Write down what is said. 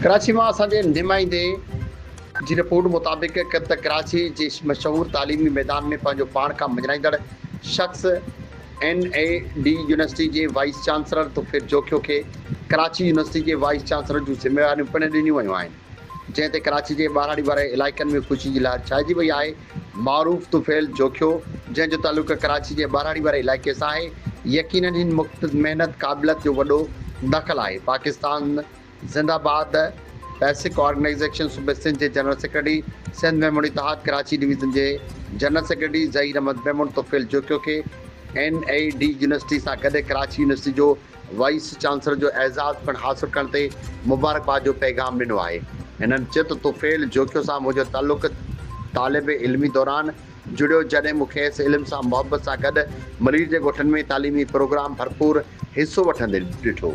ڪراچي مان اسان جي نمائندي جي رپورٽ مطابق ته ڪراچي جي مشهور تعليمي ميدان ۾ پنهنجو پاڻ کان مڃرائيندڙ شخص اين اي ڊي يونيورسٽي جي وائيس چانسلر طفيل جوکيو کي ڪراچي يونيورسٽي جي وائيس چانسلر جون ذميواريون پڻ ڏنيون ويون آهن جنهن تي ڪراچي جي ٻهراڙي واري علائقن ۾ خوشي جي لهر ڇائجي وئي آهي معروف طفيل جوکيو جنهن جو تعلق ڪراچي جي ٻهراڙي واري علائقي سان آهي يقينن هن محنت قابليت جو وڏو دخل آهي پاڪستان زنده باد بيسڪ آرگنائيزيشن صوبي سنڌ جي جنرل سيڪريٽري سنڌ ميمڻ اتحاد ڪراچي ڊويزن جي جنرل سيڪريٽري ظهير احمد ميمڻ طفيل جوکيو کي اين اي ڊي يونيورسٽي سان گڏ ڪراچي يونيورسٽي جو وائيس چانسلر جو اعزاز پڻ حاصل ڪرڻ تي مبارڪباد جو پيغام ڏنو آهي. هنن چيو ته طفيل جوکيو سان منهنجو تعلق طالب علمي دوران جڙيو جڏهن مون کيس علم سان محبت سان گڏ ملير جي ڳوٺن ۾ تعليمي پروگرام ڀرپور حصو وٺندي ڏٺو.